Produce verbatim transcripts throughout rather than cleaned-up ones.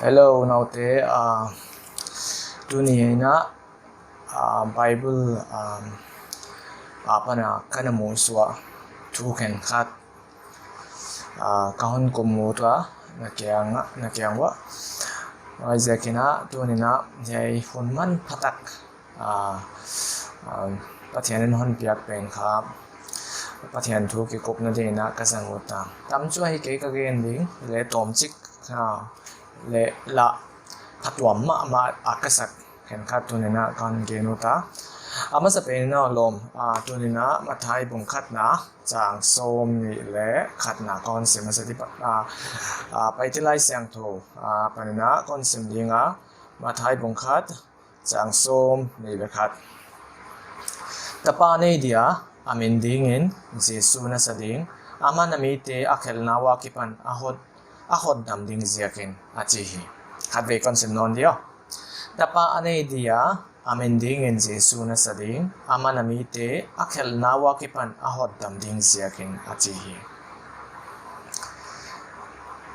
Hello, naute. Ah, tuni in ah, ah, Bible, ah, ah, pana ka na musuah thu khenkhat, ah, ka hon kum ut a, na kiang, na kiang uah. Huaiziakin ah, tuni in ah, hiai hun manphatak, ah, ah, Pathian in hon piak pen kha, Pathian thu kikupna dingin ah ka zang ut a. Tamzaw hi kei ka gen ding, le tawmcik, ah, le la phatuam mahmah a ka sak khenkhat tuni in ah ka hon gen ut a. A masa pen in ah lawm, ah, tuni in ah Matthai bung khatna, chang sawmnih le khatna ka hon sim a, sa di pa, ah, ah, Paite Lai Siangtho, ah, panin ah ka hon sim ding a, Matthai bung khat, chang sawmnih le khat. Tapa nei dia a min dingin Jesu na sa ding, aman a mite a khelhna ua kipan a hot, a hotdam ding ziakin, a ci hi. Khatvei ka hon sim nawn dia. Tapa a nei dia a min dingin Jesu na sa ding, aman a mite a khelhna ua kipan a hotdam ding ziakin, a ci hi.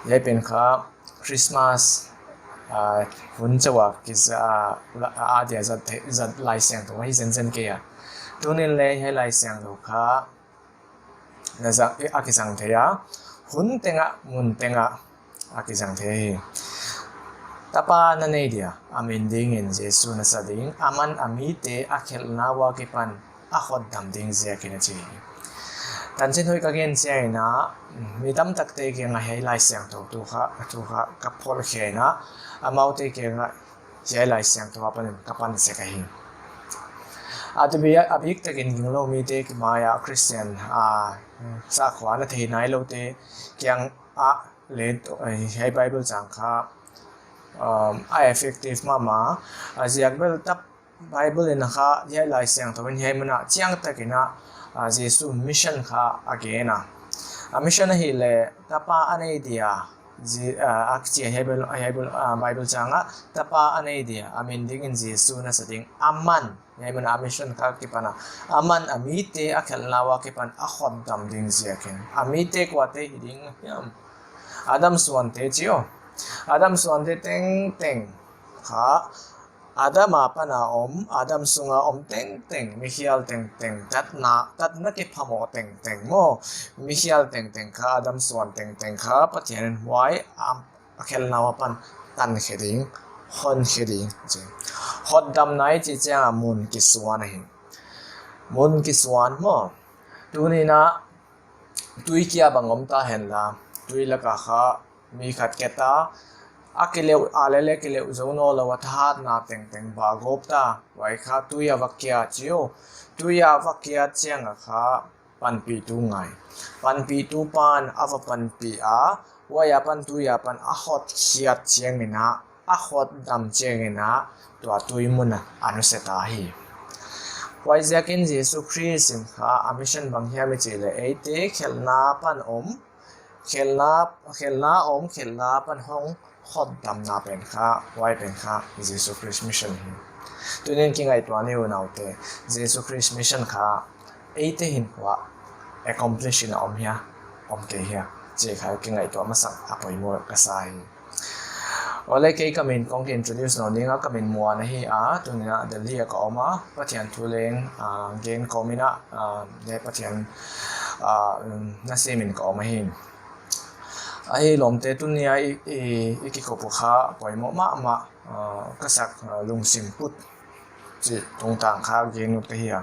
Hiai pen kha Christmas, ah, hun chauh a kiza, ah, la, ah, dia zat, zat Lai Siangtho hi zenzen kei a. Tunin le hiai Lai Siangtho kha na zang, a kizang thei a, hun tengah, mun tengah a kizang thei hi. Tapa na nei dia a min dingin Jesu na sa ding, aman a mite a khelhna ua kipan a hotdam ding ziakin, a ci hi. Tanchin hoih ka gen chiangin ah, mi tamtakte kiangah hiai Lai Siangtho thu kha, thu kha ka phawk khia in ah, amaute kiangah hiai Lai Siangtho a panin ka pan sek ahi. A tu bia, a biktakin ginglo mite mai ah, Christian, ah, sakhua na thei nai lote kiangah le, eh, hiai Bible chang kha, um, a effective mahmah a, ziak bel tap Bible in ah kha, hiai Lai Siangtho in hiai mun ah chiangtakin ah, ah, Jesu mission kha a gen a. A mission ahih leh, Tapa a nei dia, Je-, ah, a kichi a hiai Bible, hiai Bible, ah, Bible chang ah, Tapa a nei dia a min dingin Jesu na sa ding, aman, hiai mun ah a mission kha kipan a, aman a mite a khelhna ua kipan a hotdam ding ziakin. A mite kuate hi ding hiam? Adam suante chi aw. Adam suante tengteng kha, Adam a pana om, Adam sunga om tengteng, mikhial tengteng, tatna, tatna kiphamawh tengteng maw, mikhial tengteng kha, Adam suan tengteng kha Pathian in huai a, a khelhna ua pan tankhia ding, honkhia ding, ci. Hotdamna i chih chiangah mun kisuan ahi. Mun kisuan maw. Tuni in ah tui kia bang om ta henla, tui lakah kha mi khat kia ta, a kileuh, a lele kileuh zo nawn lo a, thahatna tengteng bah gawp ta, huai kha tui a va kia chi aw. Tui a va kia chiangah kha panpihtu ngai. Panpihtu pan a va panpih a, huai a pan tui a pan a hotkhiat chiangin ah, a hotdam chiangin ah, tua tui mun ah a nusia ta hi. Huaiziakin Jesu Khrist in kha a mission bang hiam i chih leh, eite khelhna pan om, khelhna, khelhna om, khelhna pan hong hotdamna pen kha, huai pen kha Jesu Khrist mission hi. Tunin kingaihtuah ni uh, naute, Jesu Khrist mission kha eite hinkhua accomplish in a om hia, om kei hia, chih kha kingaihtuah masak a poimoh ka sa hi. Awle, kei ka min kong ki introduce nawn ding a, ka min Muan ahi a, tuni in ah Delhi ah ka om a, Pathian thu leng, ah, gen kawmin ah, ah, le Pathian, ah, um, na simin ka om ahi. Ahi lawmte, tuni a i, i, i kikup uh kha poimoh mahmah, ah, ka sak, ah, Lungsim Put chih tungtang kha gen ut ka hi a.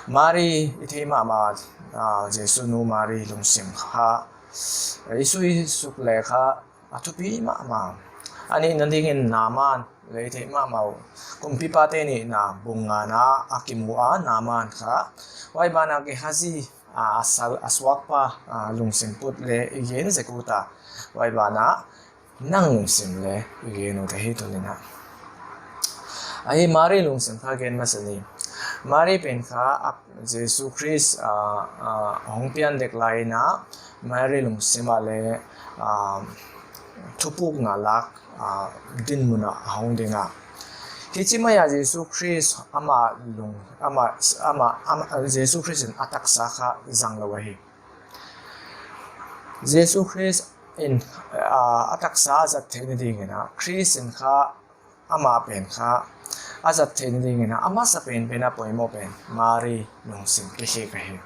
Mari i thei mahmah, ah, Jesu nu Mari lungsim kha, i sui suk le kha a thupi mahmah. A nihna dingin Naaman le i thei mahmah uh, kumpipate nihna bung ngana a kimu a, Naaman kha. Huai banah Gehazi, a, a sal, a suakpa, a, Lungsim Put le i gen zek ut a. Huai banah nang lungsim le i gen ut ahi tuni in ah. Ahi, Mari lungsim kha gen masa ni. Mari pen kha, a, Jesu Khrist, a, a, hong pian dek lai in ah, Mari lungsim ah le, a, thupukna lak, a, dinmun ah a hong ding a. Hichi mai ah Jesu Khrist amah lung, amah, amah, amah, Jesu Khrist in a taksa kha zang lo ahi. Jesu Khrist in, aa, a taksa a zat theih nadingin ah Khrist in kha amah pen kha a zat theih nadingin ah a masa penpen a poimawh pen Mari lungsim kikhek ahi.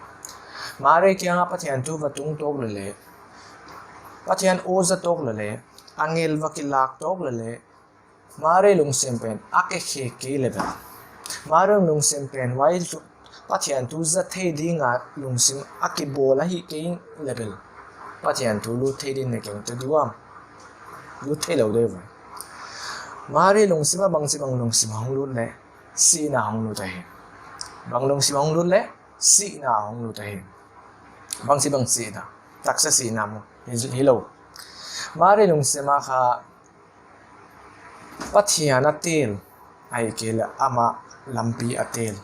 Mari kiangah Pathian thu va tung tawk leleh, Pathian aw za tawk leleh, angel va kilak tawk leleh, Mari lungsim pen a kikhek kei le bel, Mari lungsim pen huai thu, Pathian thu za thei dinga lungsim a kibawl ahi kei le bel, Pathian thu lut thei ding na keng te duam, lut thei lo deuh ve. Mari lungsim ah bangci bang lungsim hong lut leh sihna hong lut ahi. Bang lungsim hong lut leh sihna hong lut ahi. Bangci bang sihna? Taksa sihna maw? Hi, hi lo. Mari lungsim ah kha Pathian a teel, ahih kei leh amah lampi a teel.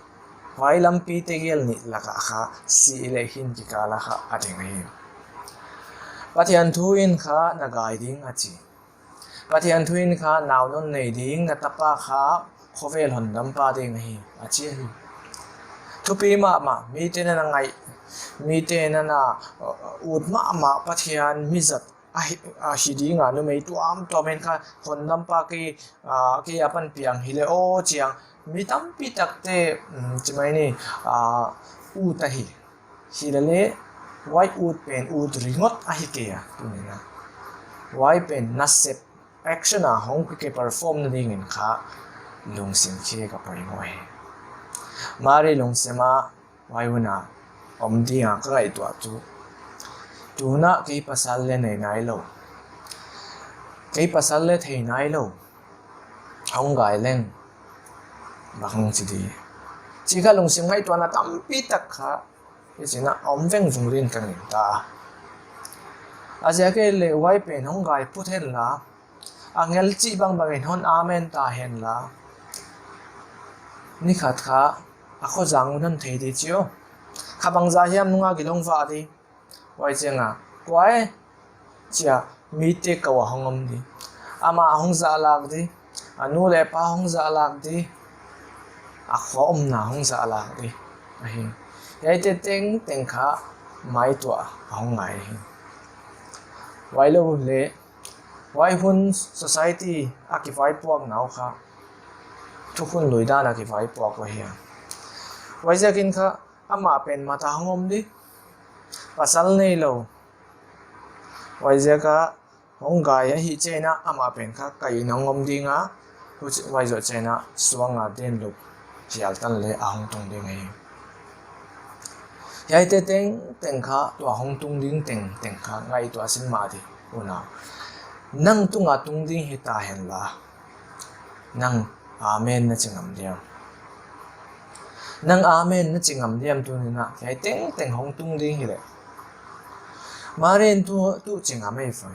Huai lampi tegel nih lakah kha si le hin kikal ah kha a ding ahi. Pathian thu in kha na gai ding a ci. Pathian thu in kha nau non nei ding, na tapa kha khovel hondampa ding ahi, a ci ahi. Thupi mahmah, mite na na ngaih, mite na na, uh, ut mahmah Pathian mizat ahi, ahi dinga numei tuamtuam in kha hondampa kei, ah, kei a pan piang hi le aw ciang mi tampi takte, um, ci mai ni, ah, ut ahi. Hi le le, huai ut pen ut ringawt ahi kei a, tuni-in ah. Huai pen nasep, action a hong ki perform nadingin kha lungsim khek a poimawh hi. Mari lungsim ah huai hun a om dinga ka ngaihtuah tu. Tunah kei pasal le nei nai lo. Kei pasal le thei nai lo. Hong gai leng bang hong ci di, ci kha lungsim ngaihtuahna tampi tak kha hi cih a om vengvung dingin ka ngim ta a. A ziak ahih leh huai pen hong gai phut hen la, angel cih bangbangin hon amen ta hen la, ni khat kha a khuazang un hon thei di ci aw. Kha bangzah hiam nunga gilong vah di. Huai ciangin, kua e, ci a mite ko a hong om di. Amah hong zahlak di. A nu le pa hong zahlak di. A khua omna hong zahlak di. Ahi. Hiaite tengteng kha maituah a hong ngai hi. Huai lo le, huai hun society a kivaipuakna uh kha thukhun lui dan a kivaipuak uh ahi a. Huai ziakin kha amah pen mat a hong om di. Pasal nei lo. Huai ziak a hong gai ahih ciangin ah amah pen kha kaih in hong om ding a, huci, huai zoh ciangin ah suang a denlup hial tan le a hong tung ding ahi. Hiaite tengteng kha tua hong tung ding tengteng kha ngaihtuah sin mah di. Unau, nang tungah tung ding hi ta hen la, nang amen na ci ngam diam? Nang amen na ci ngam diam tuni-in ah? Hiai tengteng hong tung ding hi leh. Mari in tu, tu ci ngam ei fai.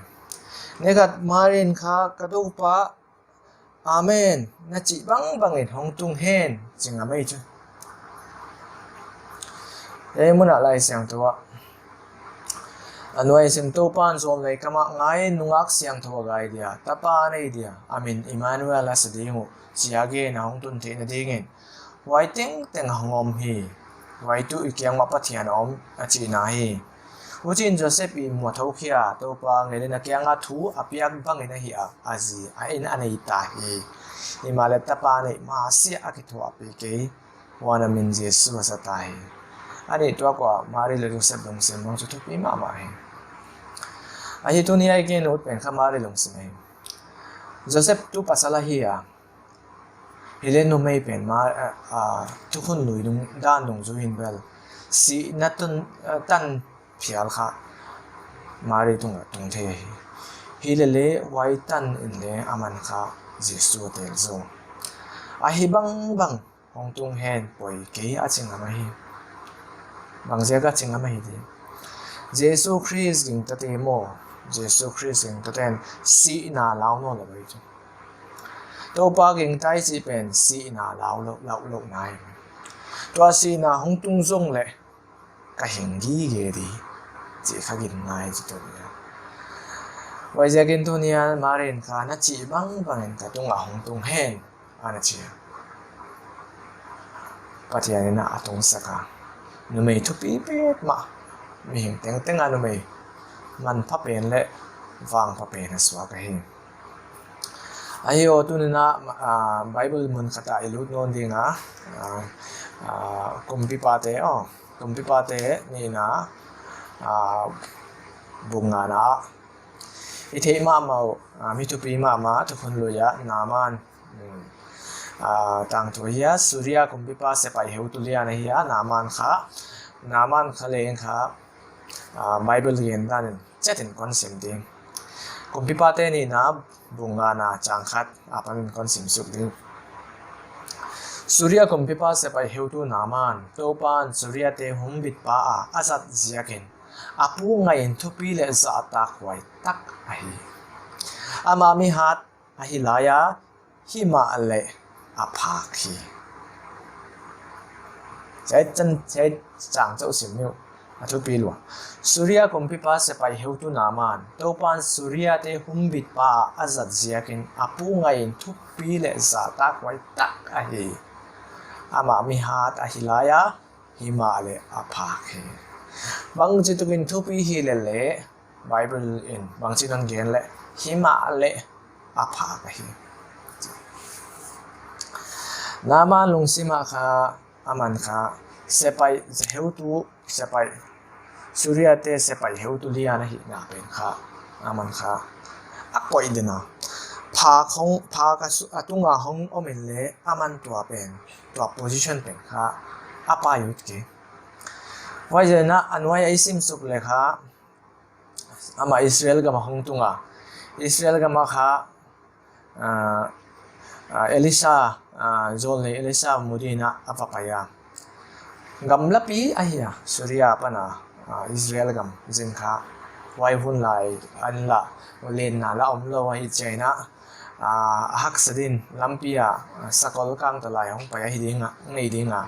Ni khat Mari in kha, ka Topa, amen na cih bangbangin hong tung hen, ci ngam ei cu. Hiai mun ah Lai Siangtho ah, a nuai sim Topa in zawm lei kamah ngai, nungak siangtho a gai dia, tapa a nei dia, a min Emmanuel a sa ding uh, ci a gen a hong tun theih nadingin huai tengteng a hong om hi. Huai tuh i kiang mah Pathian a om a cihna hi. Huciin Joseph i muh a thokhia, Topa ngelin a kiangah thu a piak bangin ahi a, a zi a inn a nei ta hi. Himahleh tapa neih masiah a kithuahpih kei, huan a min Jesu a sa ta hi. A nih tuak ua Mari le Joseph lungsim bang cu thupi mahmah hi. Ahi tuni a i gen ut pen kha Mari lungsim hi. Joseph tu pasal ahi a, hi le numei pen ma, a, a, thukhun lui dan dungzui in bel sihna tun, a, tan phial kha Mari tungah tung thei ahi. Hi le le huai tan in le a man kha Jesu a teel zo. Ahi bangbang hong tung hen, poi kei a ci ngam ahi. Bang ziak a ci ngam ahi di? Jesu Khrist gingtate maw, Jesu Khrist gingtate in sihna lau nawn lo ahi cu. Topa gingta i cih pen sihna lau lo, lau lo na hi. Tua sihna hong tung zong leh ka hing gige di, cih kha gin ngai ci tu nia. Huai ziakin tuni a Mari in kha na cih bangbangin ka tungah hong tung hen, a na ci a. Pathian in a tungsak a, numei thupi petmah, mihing tengteng a numei manpha pen le vangpha pen a suak ahi. Ahi aw, tuni-in ah, ah, Bible mun khatah i lut nawn ding a, ah, ah, Kumpipate aw, Kumpipate nihna, ah, bung ngana ah i theih mahmah uh, ah, mi thupi mahmah, thukhun lui ah Naaman, um, ah, tangthu ahi a, Suria kumpipa sepaih heutu lian ahi a, Naaman kha, Naaman kha leng kha, ah, Bible gen danin ciatin kon sim ding. Kumpipate nihna bung ngana chang khat a panin kon sim suk ding. Suria kumpipa sepaih heutu Naaman, Topan Suriate humbitpa a a zat ziakin a pu ngaihin thupi le zahtakhuai tak ahi. Amah mihat ahi lai-a, himah le a phak hi. Cai can, cai cang cauh sim ni uh, a thupi lua. Suria kumpipa sepaih heutu Naaman, Topan Suriate humbitpa a a zat ziakin a pu ngaihin thupi le zahtakhuai tak ahi. Amah mihat ahi lai-a, himah le a phak hi. Bangci tukin thupi hi lel le, Bible in bangci nan gen le, himah le a phak ahi. Naaman lungsimah kha, aman kha sepaih heutu, sepaih, Suriate sepaih heutu lian ahihna pen kha, aman kha a koih den a, phak hong, phak a su-, a tunga hong om in le aman tua pen, tua position pen kha a pai ut kei. Huai zen ah a nuai a i sim suk le kha, amah Israel gam ah hong tung a, Israel gam ah kha, ah, ah, Elisha, ah, zawlnei Elisha mu dingin ah a va pai a. Gamlapi ahi a, Suria pan a, ah, Israel gam zin kha. Huai hun lai an lah, lenna lah om lo ahi ciangin ah, ah, a haksa dingin lampi ah, ah, sakol kangtalai hong pai ahi ding a, nei ding a.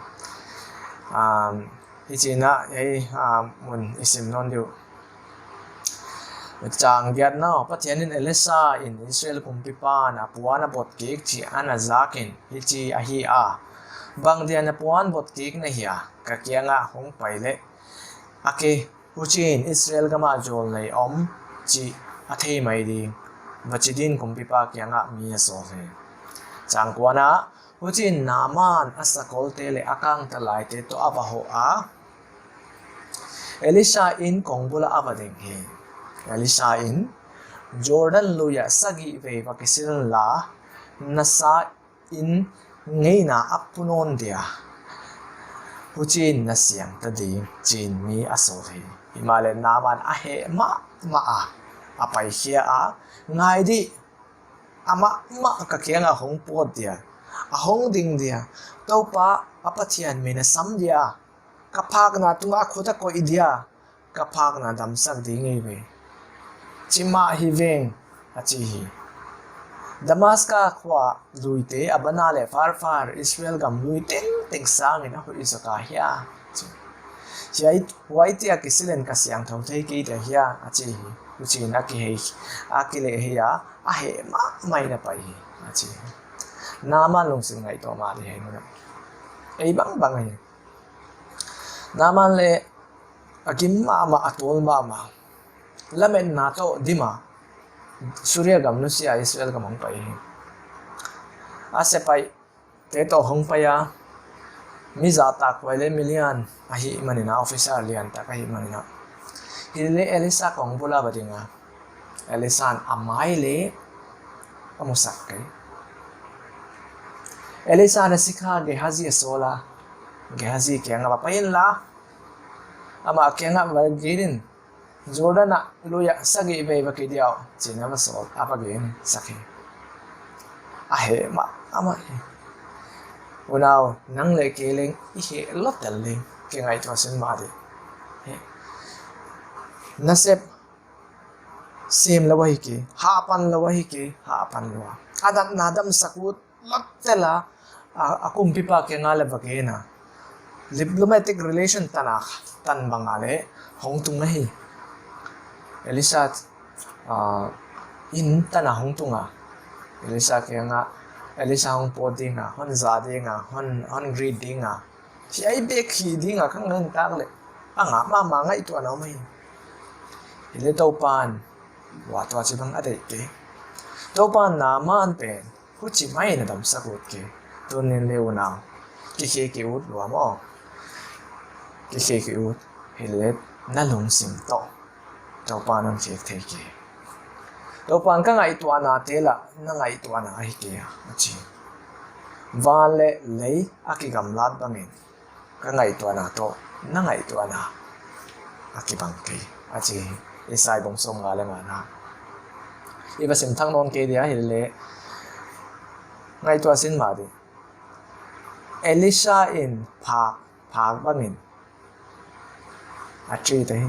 Ah, hi ci-in ah, hei, ah, mun i sim nawn ding uh. Chang giatna ah, Pathian in Elisha in Israel kumpipa na puan a bot kik cih a na zak in, hici ahi a, bang dia na puan bot kik na hia, ka kiangah hong pai leh, a ke, huci in Israel gam ah zawlnei om cih a thei mai ding, va ci dingin kumpipa kiangah mi a sawl hi. Chang kuana ah, huci in Naaman a sakolte le a kangtalaite tawh a va hawh a, Elisha inn kong bulah a va ding hi. Elisha in, Jordan lui ah sagih vei va kisil inla, na sa in ngeina a pu nawn dia, huci in na siang ta ding, ci-in mi a sawl hi. Himahleh Naaman a heh mahmah a, a paikhia a, ngai dih, amah mah ka kiangah hong pawt dia, a hong ding dia, Topa a Pathian min a sam dia, ka phakna tungah a khut a koih dia, ka phakna damsak ding hi ve. Ci mah hi veng, a ci hi. Damaska khua luite, Abana le Farfar, Israel gam lui tengteng sangin a hoih zaw ka hia, ci. Hiai, huaite a kisil in ka siangtho thei kei ta hia, a ci hi. Huci in a kihei, a kilehhei a, a heh mahmah in a pai hi, a ci hi. Naaman lungsim ngaihtuah mah dih hi, ei bangbang hi. Naaman leh a gim mahmah, a tawl mahmah, lametna tawh dim a, Suria gam nusia Israel gam hong pai hi. A sepaihte tawh hong pai a, mi zahtakhuai leh mi lian ahih manin a, officer liantak ahih manin a, hi leh Elisha kong bulah va ding a, Elisha in a mai leh a musak kei. Elisha in a sikha Gehazi a sawl a, Gehazi kiangah va pai inla, amah kiangah va gen in, Jordan ah lui ah sagih vei va ki dia uh, ci-in a va sawl, a va gensak hi. A heh mahmah hi. Unau, nang leh kei leng i heh lotel ding, kingaihtuah sin mah dih. Nasep sem lo ahi kei, hahpan lo ahi kei, hahpan lua. A natna damsak ut lotel a, a, a kumpipa kiangah leh va gen a. Diplomatic relation tan a, tan bang a leh hong tung ahi. Elisha, ah, inn tan a hong tung a. Elisha kiangah, Elisha hong pawt ding a, hon za ding a, hon, hon greet ding a. Hiai bek hi ding a ka ngen tak leh, a ngah mahmah, ngaihtuahna om hi. Hi leh Topan Tua tua ci bang a deih kei. Topa in Naaman pen huci mah in a damsak ut kei. Tunin le unau, kikhek i ut lua maw? Kikhek i ut. Hi leh na lungsim tawh Topa in hong khek thei kei. Topa in ka ngaihtuahnate lah na ngaihtuahna ahi kei a, a ci. Van le lei a kigamlat bangin ka ngaihtuahna tawh na ngaihtuahna a kibang kei, a ci hi. Isai bung sawmnga le ngana. I va sim thak nawn kei ding a, hi leh ngaihtuah sin mah ding. Elisha in phak, phak bangin a treat ahi.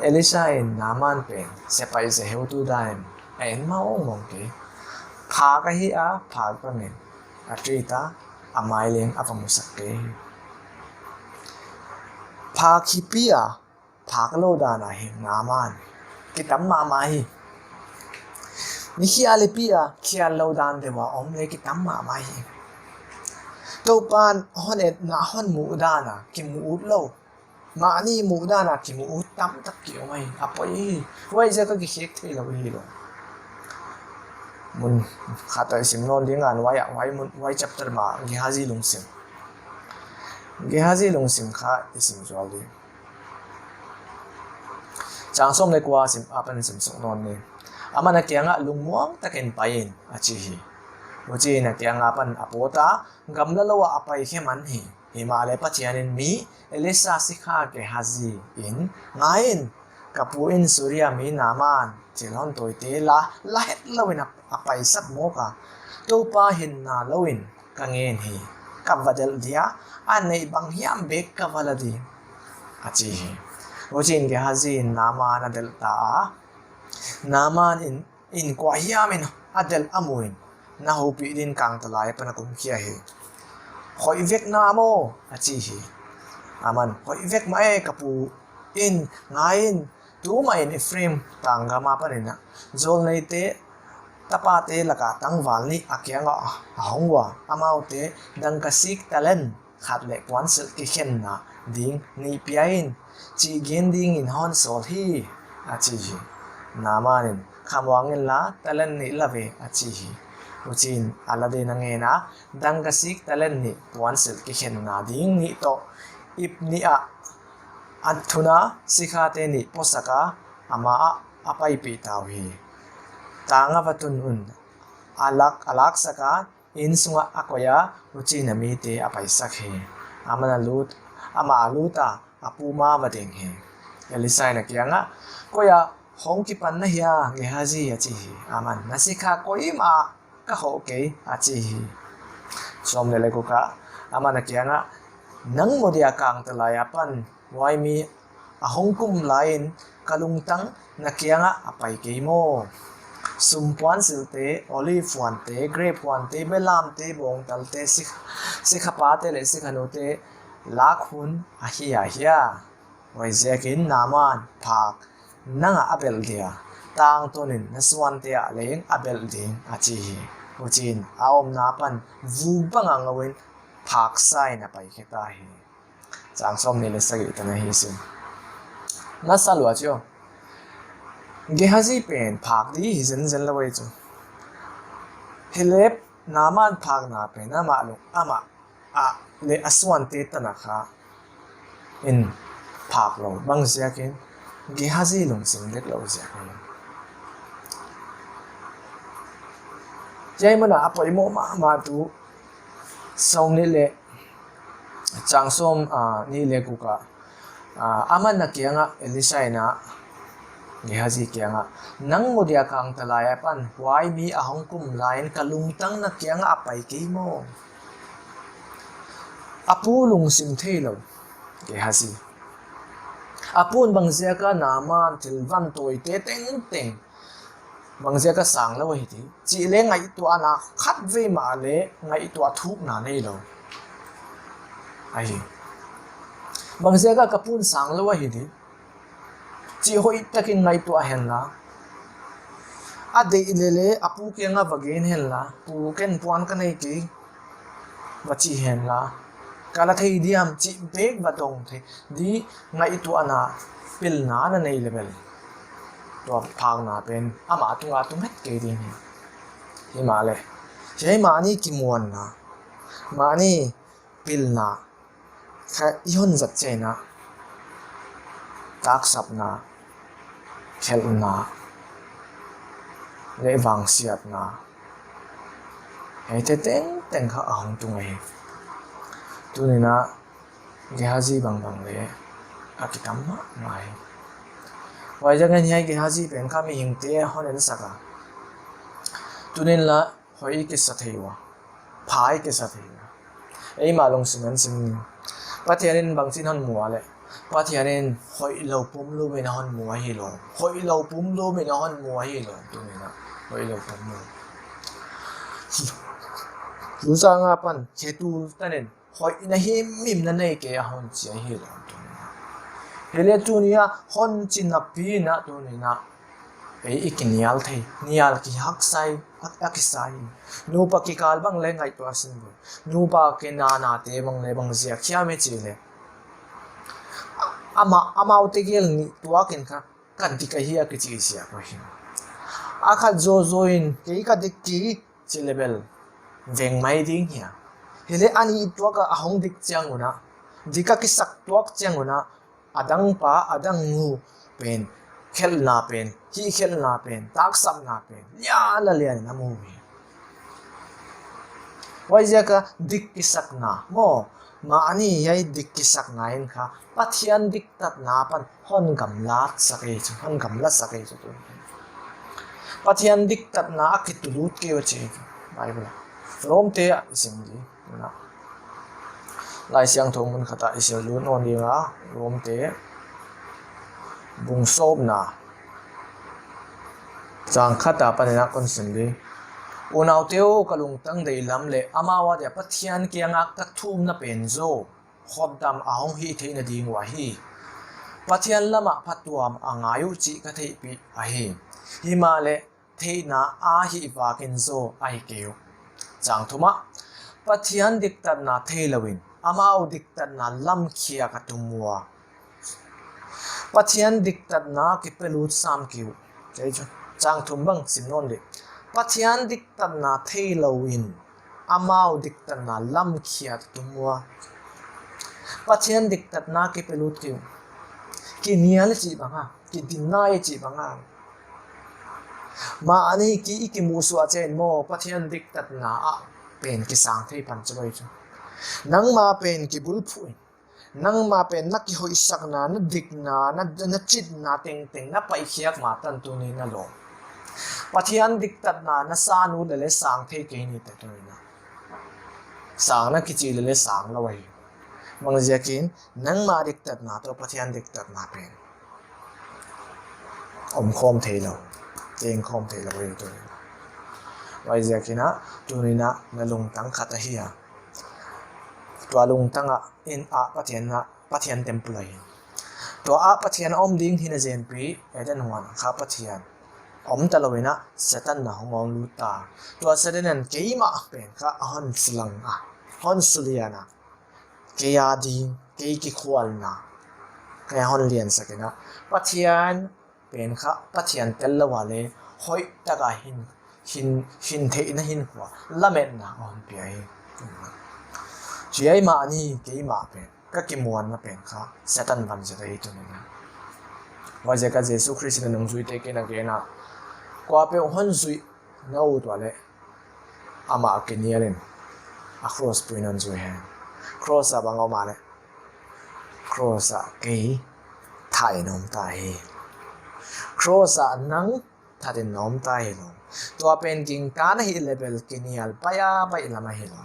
Elisha in Naaman pen sepaih zia heutu dan in a en mawngmawng kei. Phak ahi a, phak bangin a treat a, a mai leng a va musak kei hi. Phak hipi a, phak lo dan a hi Naaman kitam mahmah hi. Mi khial hipi a, khial lo dan deuh a om le kitam mahmah hi. Topa in hon etna hon muh dan a kimuh ut lo, mahni muh dan a kimuh ut tamtak ki-om ahi. A poi hi. Huai ziak a kikhek thei lo hi lo. Mun khat a i sim nawn ding a, huai a, huai mun, huai chapter mah, Gehazi lungsim. Gehazi lungsim kha i sim zual ding. Chang sawm le kua sim, a pan sim suk nawn ni. Aman a kiangah lungmuang takin pai in, a ci hi. Huci in a kiangah pan a pawt a, gamla lo ah a pai khe man hi. Himahleh Pathian in mi Elisha sikha Gehazi in, ngai in, ka pu in Suria mi Naaman thil hon tawite la, la het lo in a, a paisak mawk a, Topa hinna lo in ka ngen hi. Ka va delh dia, a neih bang hiam bek ka va la ding, a ci hi. Huci in Gehazi in Naaman a delh ta a, Naaman in innkuan hiam in a delh a mu in, na hopih ding kangtalai pan a kumkhia hi. Hoih vek na maw, a ci hi. Aman, hoih vek mah e, ka pu in, ngai in, tu mah in Ephraim tanggam a panin a, zawlneite tapate lakah tangval nih a kiangah a hong ua, amaute dangka sik talent khat le puansilh kikhenna ding nih pia in, cih gen dingin hon sawl hi, a ci hi. Naaman in, khamuang inla talent nih la ve, a ci hi. Huci in a la ding a ngen a, dangka sik talent nih puansilh kikhenna ding nih tawh ip nih ah a thun a, sikhate nih puasak a, amah ah a paipih ta uh hi. Tang a va tun un, a lak, a laksak a, inn sungah a koih a, huci in a mite a paisak hi. Aman a lut, amah a lut a, a pu ma va ding hi. Elisha in a kiangah, koi ah hong kipan na hia, Gehazi, a ci hi. Aman, na sikha koi mah ka hawh kei, a ci hi. Sawm le le guk ah, aman a kiangah, nang mudia kangtalai a pan huai mi a hong kum lai-in ka lungtang na kiangah a pai kei maw? Sum puansilhte, olive huante, grape huante, belamte, bawngtalte, sikh-, sikhapate le sikhanute lak hun ahi a hia? Huaiziakin Naaman phak nang ah a belh dia, tangtawnin na suante ah leng a belh ding, a ci hi. Huci in a omna pan vuk bangah ngo in phaksa in a paikhia ta hi. Chang sawm nih le sagih tan ahi sin. Na sa lua cio. Gehazi pen phak di hi zenzen lo ei cu. Hi leh Naaman phakna pen amah lung, amah ah le a suante tanah kha in phak lo. Bang ziakin? Gehazi lungsim dek lo ziakin. Hiai munah a poimawh mahmah tu sawm nih le, chang sawm, ah, nih le guk ah, ah, aman a kiangah, Elisha in ah, Gehazi kiangah, nang mudia kangtalai a pan huai mi a hong kum lai-in ka lungtang na kiangah a pai kei maw? A pu lungsim thei lo, Gehazi. A pu in bang ziaka Naaman thil van tawite tengteng bang ziaka sang lo ahi ti cih le ngaihtuahna khat vei mah le ngaihtuah thukna nei lo ahi. Bang ziaka ka pu in sang lo ahi ti cih hoih takin ngaihtuah henla, a deih lele a pu kiangah va gen henla, pu, ken puan ka nei kei, va ci henla, ka la thei diam cih bek va dong thei di ngaihtuahna pilna na nei le bel. tua phakna pen amah tungah tung het kei ding hi. Himahleh hiai mahni kimuanna, mahni pilna kha i hon zat ciangin ah taksapna, khelhna leh vangsiatna, hiaite tengteng kha a hong tung ahi. Tuni-in ah Gehazi bangbang leh a kitam mahmah hi. Huaiziakin hiai Gehazi pen kha mihingte hon ensak a, tuni-in lah hoih i kisa thei ua, pha i kisa thei ua. Eimah lungsim in sim ni. Pathian in bangchin hon mu a leh, Pathian in hoih lo pumlum in a hon mu ahi lawm. Hoih lo pumlum in a hon mu ahi lawm. Tuni-in ah hoih lo pumlum. Lusang a pan khetul tanin hoih na himhim na nei kei a hon ci ahi lawm. Tuni-in ah, hileh tuni-a hon ci napi-in ah tuni-in ah ei i kinial thei, nial kihaksa i, a, a kisa hi. Nupa kikal bang leh ngaihtuah sin ve. Nupa kinanate bang leh bang ziak hiam i cih leh, amah, amaute gel nih tuakin kha ka dik ahi a kici ziak uh hi. A khat zawzaw in kei ka dik kei ci leh bel veng mai ding hi a. Hileh a nih tuak a hong dik ciangun ah, dik a kisak tuak ciangun ah, a dang pa, a dang nu pen, khelhna pen, hihkhelhna pen, taksapna pen lian a lianin a mu hi. Huaiziak a dik kisakna maw, mahni hiai dik kisakna in kha Pathian diktatna pan hon gamlatsak ei chu, hon gamlatsak ei chu tu. Pathian diktatna a kitulut kei uh ci Bible ah. Romte ah i sim di. Lai Siangtho mun khat ah i sim lut nawn ding a, Romte bung sawmna, chang khat a panin ah kon sim di. Unaute aw, ka lungtang deihlam leh amau adia Pathian kiangah ka thumna pen zaw hotdam a hong hih theihna ding uh ahi. Pathian lamah phatuam a ngai uh cih ka theihpih ahi. Himahleh theihna a hih vakin zaw ahi kei uh. Chang thum ah, Pathian diktatna thei loin amau diktatna lamkhia ka tum ua, Pathian diktatna kipelut sam kei uh. Chang thum bang sim nawn di. Pathian diktatna thei loin amau diktatna lamkhia ka tum ua, Pathian diktatna kipelut kei uh. Kinial i cih bang a, kidinna i cih bang a, mahni ki, i kimuhsuah ciangin maw, Pathian diktatna ah pen kisang thei pan ci boi chu. Nangma pen kibulphuh in, nangma pen na kihoihsakna, na dikna, na, na citna tengteng na paihkhiak ma tan tuni na lawm. Pathian diktatna na san ut leh leh sang thei kei ni teh tuni na. Sang na kici leh leh sang lo ahi. Bangziakin nangma diktatna toh Pathian diktatna pen omkhawm thei lo, tengkhawm thei lo ahi tuni na. Huaiziakin ah tuni na na lungtang khat ahi a, tua lungtang ah in ah Pathian ah, Pathian temple ahi. Tua ah Pathian a om ding hi na zenpi, Eden huan kha Pathian om ta loin ah Satan na hong om lut ta. Tua Satan in keimah pen kha a hon sulang a, hon sulian a, kei a ding, kei kikhualna, kei a hon liansak in ah Pathian pen kha Pathian tel lo a leh hoihtak a hin, hin, hin theihna hinkhua, lametna a hon pia hi. Hiai mahni keimah pen ka kimuanna pen kha Satan vanzia ahi tuni na. Huaiziak a Jesu Khrist in a nungzuite kiang ah gen a, kuapeuh hon zuih na ut uh leh amah kinial in a cross pui in hon zui hen. Cross ah bang om a leh, cross ah kei that in om ta hi. Cross ah nang that in na om ta hi lo. Tua pen gingta na hih leh bel kinial baih a baih lam ahi lo.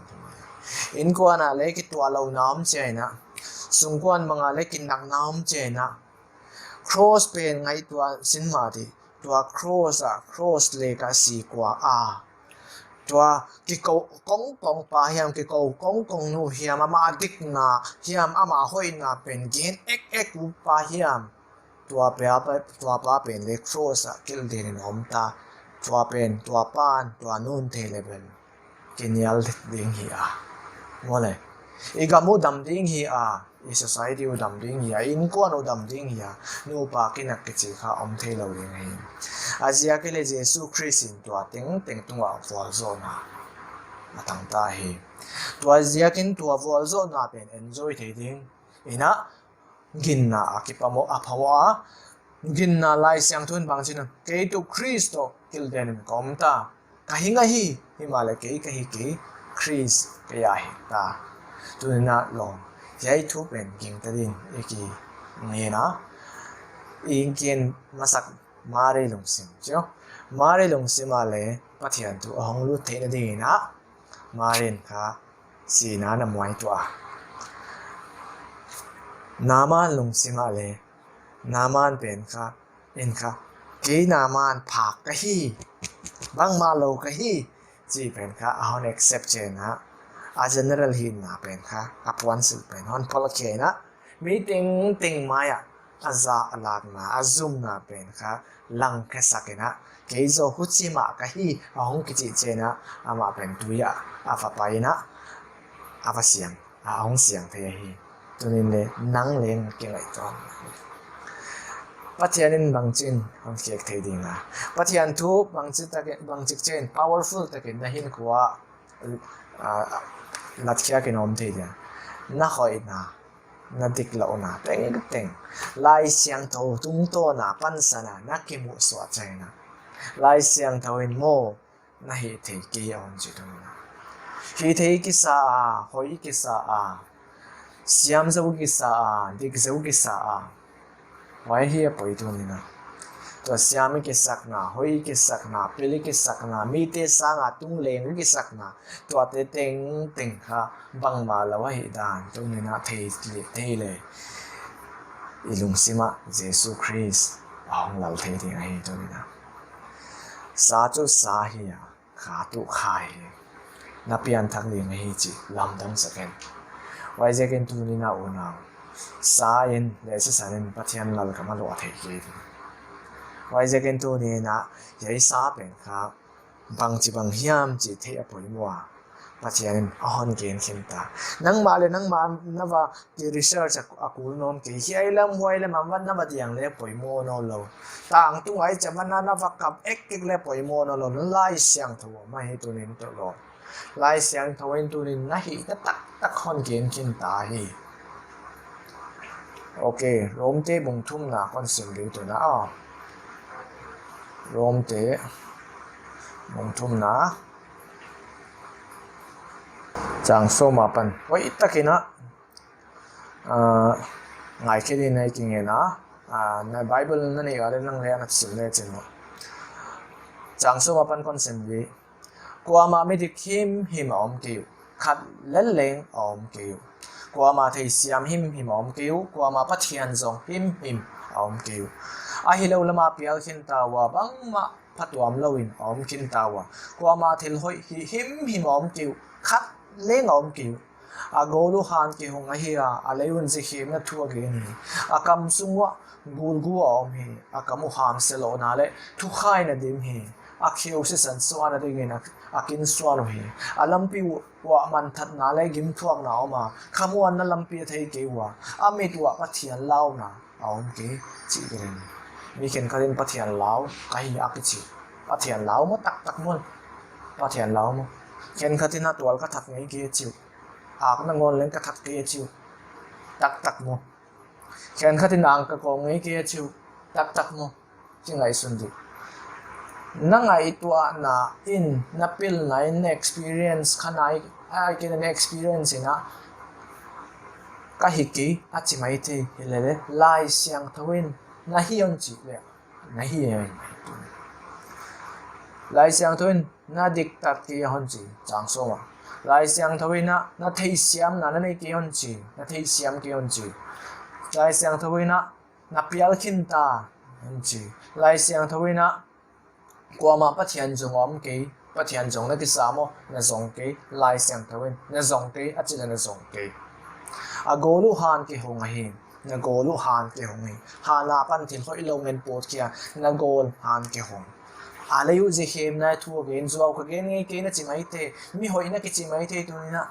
Innkuan ah leh kituah louhna om ciangin ah, sungkuan bang ah leh kinakna om ciangin ah, cross pen ngaihtuah sin mah di. Tua cross ah, cross leh ka si kua a, tua kiko kongkong pa hiam, kiko kongkong nu hiam, amah dikna hiam, amah hoihna pen gen ekek uh pa hiam, tua pa, tua pa pen leh cross ah kilhden in om ta. Tua pen, tua pan, tua nun thei leh bel kinial ding hi a, maw leh, i gam uh dam ding hi a, i society uh dam ding hi a, i innkuan uh dam ding hi a, nupa kinak kici kha om thei lo ding hi. A ziak i le Jesu Khrist in tua tengteng tungah vualzawhna a tangta hi. Tua ziakin tua vualzawhna pen enjoy thei ding inah ginna a kipamawh a phamawh a, ginna Lai Siangtho in bangci na, kei tu Khrist tawh kilden in ka om ta, ka hing ahi, himahleh kei ka hi kei, Khrist kei a hi ta. Tuninah lawm, hiai thu pen gingta din i ki ngena, i gen masak Mari lungsim cio. Mari lungsim ah le Pathian thu a hong lut theihna dinginah Mari in kha sina na muai tuah a. Naaman lungsim ah le Naaman pen kha in kha kei Naaman phak ka hi, bangmah lo ka hi, ci pen kha a hon accept cianah a general hihna pen kha a puansilh pen hon pholkhia inah mi tengteng mai-ah a zah a lakna a zumna pen kha langkhiasak inah kei zaw huci mah ka hi a hong kicih cianah amah pen tui-ah a va pai inah a va siang a hong siang thei ahi. Tunin le nang leng kingaihtuah. Pathian in bangcin hong khiak thei dinga, Pathian thu bangcik takin, bangcik ciain powerful takin na hinkhua ah, latkhiakin om thei dinga, na hoihna, na diklohna tengteng Lai Siangtho tungtawna pansana na kimuhsuah ciangina Lai Siangtho in maw na hih thei kei a hon ci tungina. Hih thei kisa a, hoih kisa a, siam zo kisa a, dik zo kisa a, huai hi a poi tungina. Tua siam i kisakna, hoih i kisakna, pil i kisakna, mite sanga tungleng i kisakna, tuate tengteng kha bangmah lo ahih dan tungina thei, thei le i lungsimah Jesu Khrist a hong lal thei ding ahi tungina. Sa cu sa hi a, kha tuh kha hi. Na pianthak ding ahi cih lamdang sak hen. Huaiziakin tuni na unau sa in le sisan in Pathian lalgam a luah thei kei ding. Huaiziakin tuni na hiai sa pen kha bangci bang hiam cih theih a poimawh a, Pathian in a hon gen khin ta. Nangmah le nangmah na va ti research a, a kul nawn kei. Hiai lam huai lam a na va diang le poimawh nawn lo. Tangtung ai ciang na, na va kap ek ek le poimawh nawn lo. Na Lai Siangtho mah hi tunin tuh lo. Lai Siangtho in tunin na hihna taktak hon gen khin ta hi. Ok, Romte bung thumna kon sim ding tuna aw. Romte bung thumna. Cang sawm a pan. Hoih takin a, ah, ngaikhe ding na i kingen a, ah, na Bible na neih a le nang le a na sim le cin maw. Cang sawm a pan kon sim dih. Kuamah midik himhim a om kei uh, khat lel leng a om kei uh. Kuamah theisiam himhim a om kei uh, kuamah Pathian zong himhim a om kei uh. Ahi lo lama pial khin ta uh a, bangmah phatuam loin a om khin ta uh a, kuamah thil hoih hih himhim a om kei uh, khat leng a om kei uh. A gol uh han kihong ahi a, a lei un zikhemna thu a gen hi. A kam sung uah gulgu a om hi. A kam uh hamsia lohna le thukhaina dim hi. A kheu sisan suahna dingin a, a kinsuan uh hi. A lampi uh uah manthatna le gimthuakna a om a, khamuanna lampi a thei kei uh a, a mit uah Pathian launa a om kei, cih pen mi khenkhatin Pathian lau ka hi a kici. Pathian lau maw taktak maw? Pathian lau maw? Khenkhatin a tual ka that ngei kei a ci uh. Ak nangawn leng ka that kei a ci uh. Taktak maw? Khenkhatin ang ka kawm ngei kei a ci uh. Taktak maw? Ci ngaihsun dih. Na ngaihtuahna in, na pilna in, na experience kha nai, ai kei na experience in a ka hi kei a ci mai thei hi lele, Lai Siangtho in na hi on cih le na hi on. Lai Siangtho in na diktat kei a hon ci, cang sawm a. Lai Siangtho in a na theisiamna na nei kei hon ci, na theisiam kei hon ci. Lai Siangtho in a na pial khin ta hon ci. Lai Siangtho in a kuamah Pathian zong a om kei, Pathian zong na kisa maw, na zong kei, Lai Siangtho in na zong kei a cin a, na zong kei. A gol uh han kihong ahi. Na gol uh han kihong hi. Han a pan thil hoih lo ngen pawt khia, na gol han kihong. A lei uh zikhemna thu a gen, zuau ka gen ngei kei na ci maite, mi hoih na kici maite tunin a,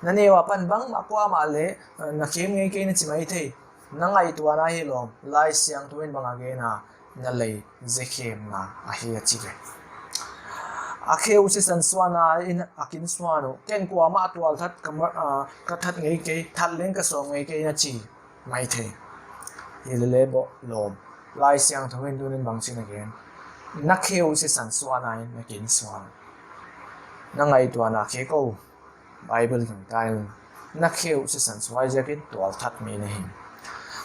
Na neu a pan bangmah kuamah le, eh, na khem ngei kei na ci mai thei. Na ngaihtuahna hi lawm, Lai Siangtho in bang a gen a, na lei zekhemna ahi a ci ve. A khe uh sisan suahna in a kin suan uh, ken kuamah tualthat ka ma-, ah, ka that ngei kei, that leng ka sawm ngei kei na ci mai thei. Hi lele bawh lawm, Lai Siangtho in tunin bang ci na gen. Na khe uh sisan suahna in na kin suan uh. Na ngaihtuahna khe ko. Bible tungtawn na khe uh sisan suai ziakin tualthat mi na hi.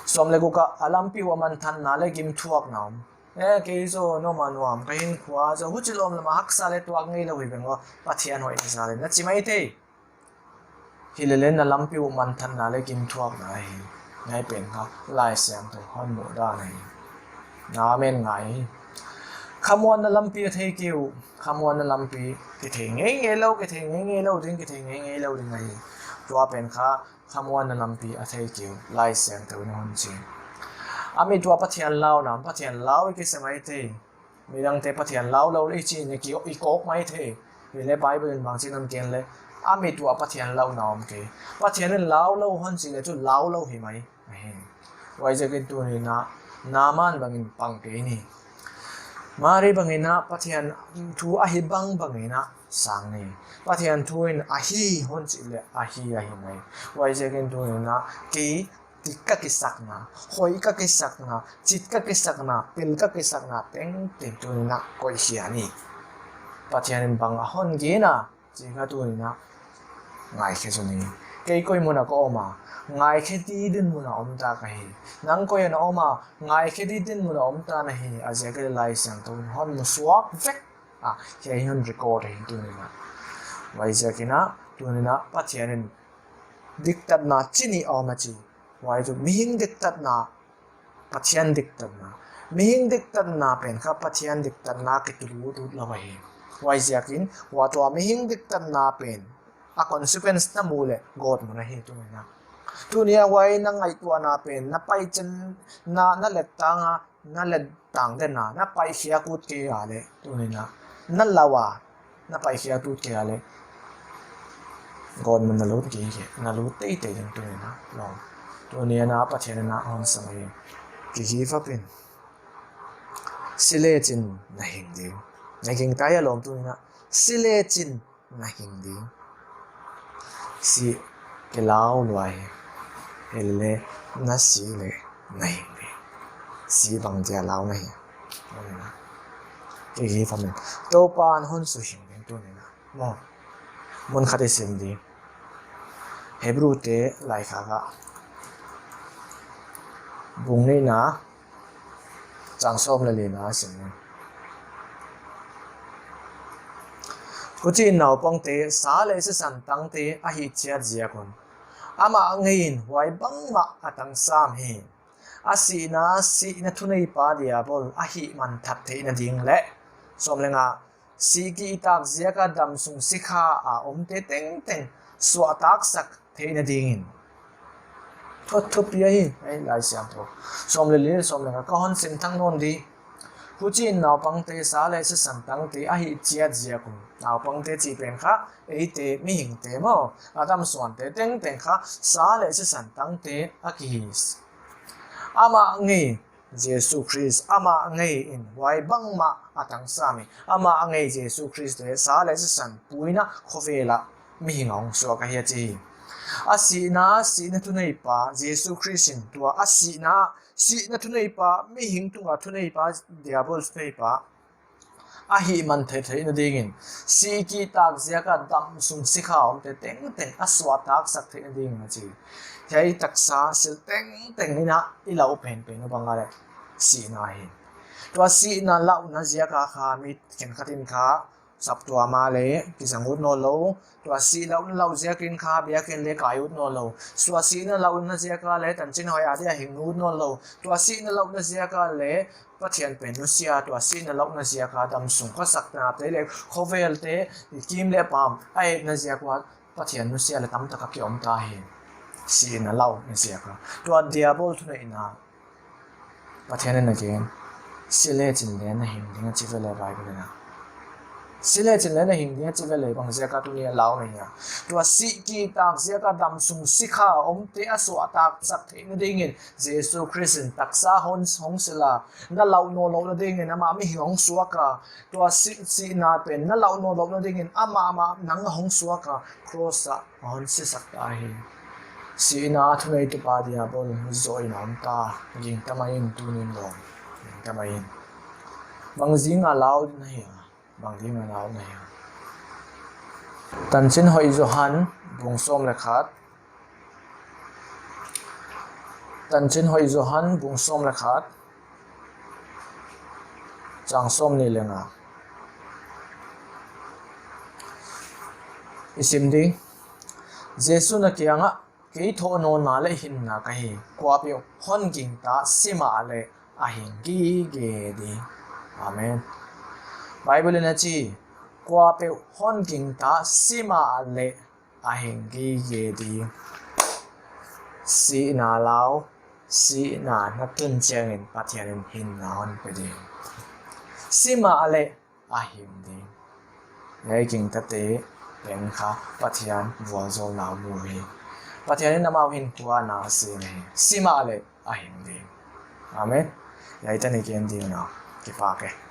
Sawm le guk ah, a lampi uh a manthanna le gimthuakna om. E, kei zaw noma nuam ka hin khua zaw huci lawm lamah haksa le tuak ngei lo hi beng aw, Pathian hoih na sa le na ci mai thei. Hi lele na lampi uh manthanna le gimthuakna hi. Ngai pen kha Lai Siangtho hon muh dan hi. Na amen ngai hi. Khamuanna lampi a thei kei uh. Khamuanna lampi kithei ngei ngei lo, kithei ngei ngei lo ding, kithei ngei ngei lo ding ahi. Tua pen kha khamuanna lampi a thei kei uh. Lai Siangtho in a hon ci. A mit uh a Pathian launa, Pathian lau i kisa mai thei. Midangte Pathian lau lo le i ci in i ki-, i kawk mai thei. Hi le Bible in bang ci nam ken le. A mit uh a Pathian launa om kei. Pathian in lau lo hon ci le cu lau lo hi mai. Ahi. Huaiziakin tuninah Naaman bangin pang kei ni. Mari banginah Pathian thu ahi bang banginah sang ni. Pathian thu in ahi hon cih le ahi ahi mai. Huaiziakin tuninah kei dik ka kisakna, hoih ka kisakna, cit ka kisakna, pil ka kisakna tengteng tuninah koihkhia ni. Pathian in bang a hon gina. Cih kha tuninah ngaikhe zaw ni. Kei koi munah ka om a, ngaikhe didin munah om ta ka hi. Nang koi ah na om a, ngaikhe didin munah om ta na hi. A ziak le Lai Siangtho in hon musuak vek a, hiai hon record hi tuninah. Huaiziakinah tuninah Pathian in diktatna ci nih a om a ci. Huai cu mihing diktatna, Pathian diktatna. Mihing diktatna pen kha Pathian diktatna kitul ut ut lo ahi. Huaiziakin hua tua mihing diktatna pen a consequence na muh le gawt mun ahi tuninah. Tunia huai na ngaihtuahna pen na paicin na, na lettang a, na lettang den a, na paihkhiak ut kei a le tuninah. Na lau a, na paihkhiak ut kei a le gawt mun na lut kei kei, na lut teitei ding tuninah. Lawm. Tuninah Pathian inah hon sam hi. Kiki fapin. Si lecin na hing ding. Na hing tai a lawm tuninah. Si lecin na hing ding. Si kilau luai. Hi le na si le na hing ding. Si bang tia lau na hi. Kiki fapin. Topa an hon su hing ding tuninah. Maw. Mun khat i sim ding. Hebru te laikhak ah. Bung nihna. Cang sawm le lina a sim ding. Huci in naupangte, sa le sisan tangte a hih ciat ziak un. Amah ngei in huai bangmah a tangsam hi. A sihna, sihna thuneipa diabol a hih man that theih nading le. Sawm le nga. Sih kihtak ziaka damsung sikha a omte tengteng suahtaksak theih nadingin. Thot thupi ahi, ei Lai Siangtho. Sawm le li le sawm le nga ka hon sim thang nawn di. Huci in naupangte sa le sisan tangte a hih ciat ziak un. Naupangte cih pen kha, eite mihingte maw. A damsuante tengteng kha, sa le sisan tangte a kihi. Amah ngei Jesu Khrist, amah ngei in huai bangmah a tangsam hi. Amah a ngei Jesu Khrist le sa le sisan puina khovel ah mihing a hong suak ahi a ci hi. A sihna, sihna thuneipa Jesu Khrist in tua a sihna, sihna thuneipa, mihing tunga thuneipa, diabol thuneipa a hih man theih theih nadingin, sih kihtak ziaka damsung sikha omte tengteng a suahtaksak theih nadingin a ci. Hiai taksa silh tengteng inah i lauh penpen uh bang a le sihna hi. Tua sihna lauhna ziaka kha mi khenkhat in kha saptuam ah le kizang ut nawn lo. Tua sih lauhna lauh ziakin kha biakinn le kai ut nawn lo. Tua sihna lauhna ziaka le tancin hoih a dia hing ut nawn lo. Tua sihna lauhna ziaka le Pathian pen nusia, tua sihna lauhna ziaka damsung khawsaknate le khovelte, kim le paam a etna ziak ua Pathian nusia le tamtak a kiom ta hi. Sihna lauhna ziaka. Tua diabol thuneihna Pathian in a gen. Si lecin le na hing ding a ci vele Bible in a. Si lecin le na hing ding a ci le lei bang ziaka tuni a lau na hia? Tua sih kihtak ziaka damsung sikha omte a suahtak sak theih nadingin Jesu Khrist in taksa hong, hong sila, na lauh nawn loh nadingin amah mihing hong suaka, tua sih, sihna pen na lauh nawn loh nadingin amah, amah nang hong suaka, cross ah a hong sisak ta hi. Sihna a thuneitupa Diabol zawh in a om ta. Gingta mai in tunin lawm. Gingta mai in. Bang zinga lau ding na hia? Bang zinga lau na hia? Tancin Hoih Johan bung sawm le khat. Tancin Hoih Johan bung sawm le khat, cang sawm nih le nga. I sim ding. Jesu na kiangah, kei thawhnawnna le hinna ka hi. Kuapeuh hon gingta, simah le a hing gige ding. Amen. Bible in a ci, kuapeuh hon gingta, simah le a hing gige ding. Sihna lau, sihna na tun ciangin Pathian in hinna hon pe ding. Simah le a hing ding. Ei gingtate pen kha Pathian vualzawlna mu hi. Pathian in amau hinkhua na a sem hi. Simah le a hing ding. Amen. Ei tani gen ding na. Kipak e.